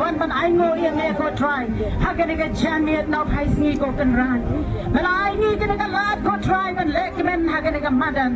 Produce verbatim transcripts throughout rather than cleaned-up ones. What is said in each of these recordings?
Ban ban ai nguh ïa me ko Trai ha kane ka janmiet na u phaisngi ko Kynrad. Ba la ai ngi kane ka lad ko Trai ban leh kmen ha kane ka madan.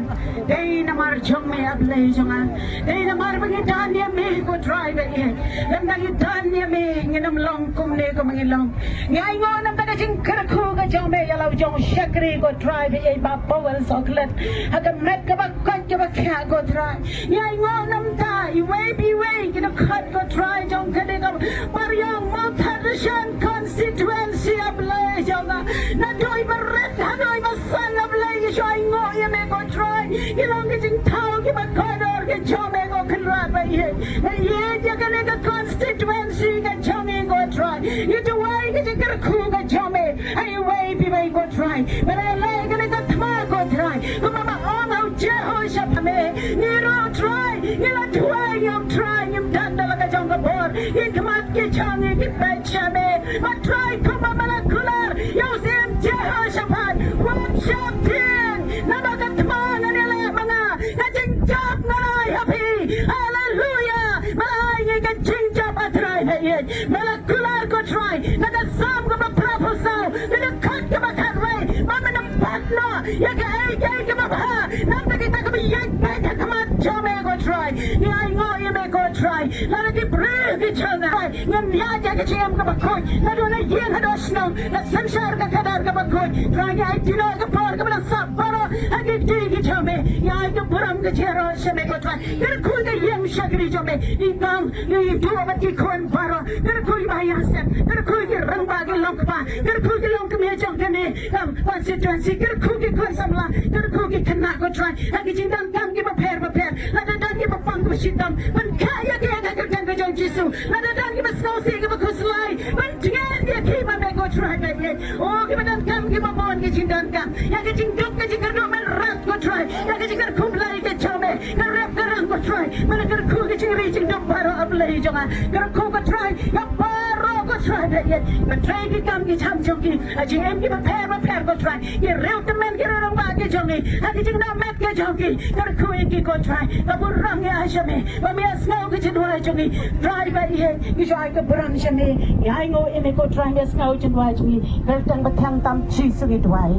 Dei namar jong me A Blei jong nga. Dei namar ba ngi don ïa me ko Trai ba ïeit. Lymda ngi don ïa me ngin ym long kumne kumba ngi long. Ngi ai nguh namar ka jingkyrkhu ka jong me ïa la u jong u shakri ko Trai ba ïeit Bah Powell Sohkhlet. Ha ka met kaba koit kaba khiah ko Trai. Ngi ai nguh namar iwei pa iwei ki dkhot ko Trai jong kane ka Mariang Mawthadraishan constituency A Blei jong nga. Naduh ba rit haduh ba san A Blei ngi shu ai nguh ïa me ko Trai. Ngi long ki jingthaw kiba kordor ki jong me ko Kynrad ba ïeit. Nga ïeit ïa kane ka constituency ka jong ngi ko Trai. Ngi duwai ka jingkyrkhu ka jong me. Ai iwei pa iwei ko Trai. Ba la leh kane ka thma ko Trai. Kumba ba ong ha u Jehoshaphat me. Ngi ruh Trai. Ngi la duwai ïa u Trai. Ngim don da la ka jong ka bor. Ngi khmat ki jong ngi ki peit sha me. Ba Trai kumba ba la kular ïa u Syiem Jehoshaphat. Wat sheptieng. Namar ka thma ngan ïaleh ma nga. Ka jingjop ngan ai ha phi. Haleluya. Ba la ai ngi ka jingjop A Trai ha ïeit. Ba la kular ko Trai na ka Salm kaba phra phew saw, na ka dkhot kaba khatwei, ba men ym pat noh ïa kaei kaei kaba bha, namar kita kiba ïaid beit ha khmat jong me ko Trai. Ngi ai nguh ïa me ko Trai. Lada ki briew ki jong nga Trai, ngim ïaid ïa ka jingim kaba khuid, naduh na ïing haduh shnong, na synshar ka khadar kaba khuid. Trai ngi aiti noh ïa ka por kaba dang sah baroh ha ki kti ki jong me. Ngi ai ka burom ka jingroi sha me ko Trai. Kyrkhu ïa ka ïing shakri jong me. Ngi tang Ngi duh bad ki khun baroh, kyrkhu ïa ki bahaïing, kyrkhu ïa ki rangbah ki longkpa, kyrkhu ïa ki longkmie jong kane ka constituency, kyrkhu ki khun samla, kyrkhu ki khynnah ko Trai, ha ki jingdonkam kiba pher bapher, lada don kiba pang kiba shitom, pynkha ïa ki ha ka kyrteng ka jong Jisu, lada don kiba sngewsih kiba khuslai, pynjngai ïa ki ma me ko Trai ba ïeit. O kiba donkam kiba bun ki jingdonkam, ïa ki jingduk ki jingkyrduh men rat ko Trai, ïa ki jingkyrkhu Blei ka jong me. Ka rep ka rang ko Trai, ba la kyrkhu ki jingri jingdum baroh A Blei jong nga. Kyrkhu ko Trai ïa baroh ko Trai ba ïeit, ba trei ki kam ki jam jong ki ha jingim kiba pher bapher ko Trai. Ki riew tymmen ki riew rangbah ki jong ngi ha ki jingdon met ki jong ki, kyrkhu ïa ki ko Trai. Ka burom ngi ai sha me, ba me ïohsngew ki jingduwai jong ngi Trai ba ïeit. Ngi shu ai ka burom sha me, ngi ai nguh ïa me ko Trai, me ïohsngew ki jingduwai jong ngi. Ka kyrteng ba thiang tam Jisu ngi duwai.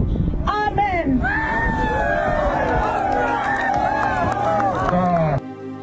Amen.